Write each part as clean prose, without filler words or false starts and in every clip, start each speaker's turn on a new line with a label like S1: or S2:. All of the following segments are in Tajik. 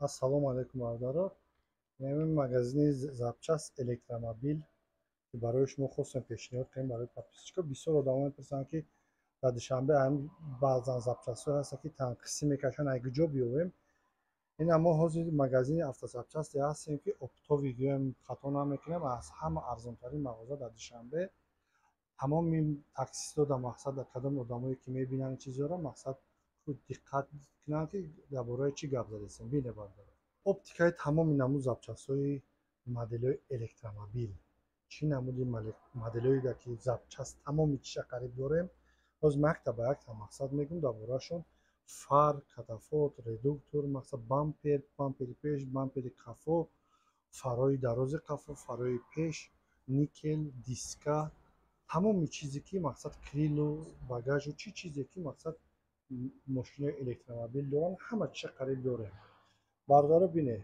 S1: Ассалому алайкум, бародаро. Ин магазини запчасть электромобил, ки барои шумо хостем пешниҳод кунем барои подписчикҳо. Бисёр одамо мепурсанд, ки дар Душанбе баъзан запчастҳое ҳастанд, ки танқисӣ мекашанд, ай куҷо биёвем. Ина мо ҳозир магазини автозапчасте ҳастем, ки оптовый гӯем хато намекунем, аз ҳама арзонтарин мағоза дар Душанбе. Тамоми таксистҳо дар мақсад, дар кадоми одамое ки мебинанд чизҳоро, мақсад худ диққат кунанд, ки дар бораи чӣ гап задастем. Бине, бародаро, оптикаи тамоми намуд запчастҳои моделҳои электромобил, чӣ намуди моделҳое ки запчаст, тамоми чиша қариб дорем. Ҳозир ман якта ба якта мақсад мегӯм дар бораашон: фар, катафот, редуктор, мақсад бампер, бампери пеш, бампери қафо, фарои дарози қафо, фарои пеш, никел, диска, тамоми чизе ки мақсад крилу багажу чӣ чизе ки мақсад мошинои электромобил доранд, ҳама чиша қариб дорем. Бародаро, бине,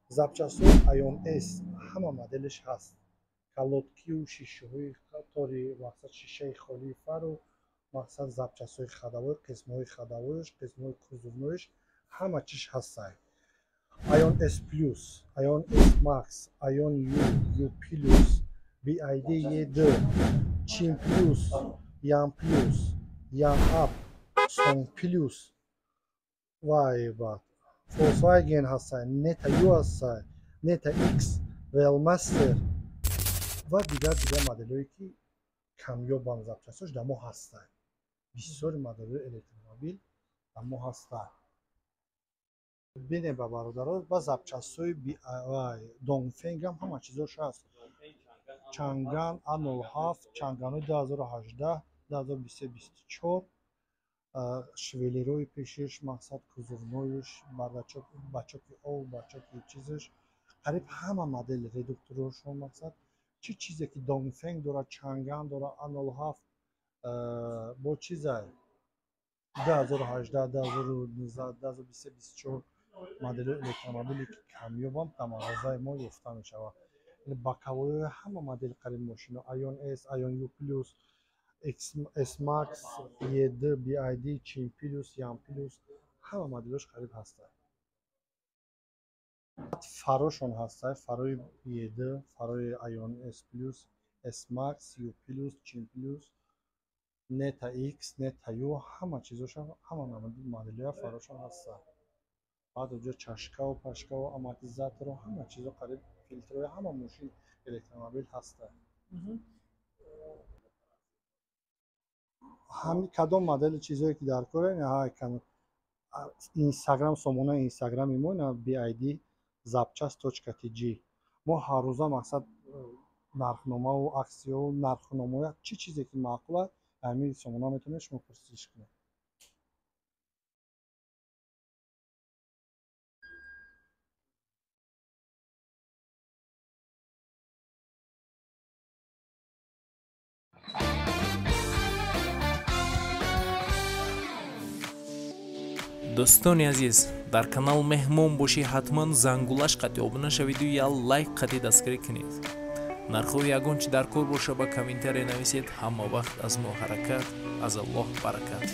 S1: запчастҳои Aion S ҳама моделаш ҳаст, колодкию шишаҳои тори, мақсад шишаи холии фару, мақсад запчастҳои ходовой, қисмҳои ходовояш, қисмҳои кузовнояш, ҳама чиш ҳастай. Aion S Plus, Aion S Max, Aion U, U Plus, BYD E2, Qin Plus, Yan Plus, Yan Up, Song Plus, вай, баъд Volkswagen ҳастай, Neta U ҳастай, Neta X, Velmaster ва дигар моделҳое ки камёбанд, запчастҳош дар мо ҳастай. Бисёри моделҳои электромобил дар мо ҳастанд. Бине, ба бародаро, ба запчастҳои Донгфенгам ҳама чизош ҳаст. Чанган А07, Чанганҳои 2018, 2023, 24, швеллерҳои пешиш, мақсад кузовноюш, бачоки ов, бачоки чизаш, қариб ҳама модел редукторошон, мақсад чӣ чизе ки Донгфенг дорад, Чанган дорад, А07 бо чизай 2018, 2019, 2023, 24 моделҳои электромобиле ки камёбанд, дар мағозаи мо ёфта мешавад. Боковойҳои ҳама модели қариб мошино: Aion S, Aion U Plus, S Max, E2, BYD, Qin Plus, Yan Plus, ҳама моделҳош қариб ҳастанд. Фарошон ҳастай, фарои E2, фарои Aion S Plus, S Max, U Plus, Qin Plus, Neta X, Neta U, ҳама чизоша, ҳама моделҳоя фарошон ҳастанд. Баъд оҷо чашкаву пашкаву амортизатору ҳама чизо, қариб филтрҳои ҳама мошин электромобил ҳастанд. Ҳами кадом модели чизое ки дар кор, Инстаграм, сомонаи Инстаграми мо ина BID запчасть.tg. Мо ҳаррӯза мақсад нархномаву аксиёву нархномоя, чӣ чизе ки маъқул аст, ҳамин сомона метавонед шумо пурсиш кунед.
S2: Дӯстони азиз, дар канал меҳмон бошӣ, ҳатман зангулаш қатъи обуна шавиду я лайк қатъи дастгирӣ кунед. Нархҳои ягон чи дар кор боша, ба комментария нависед. Ҳама вақт аз мо ҳаракат, аз Аллоҳ баракат.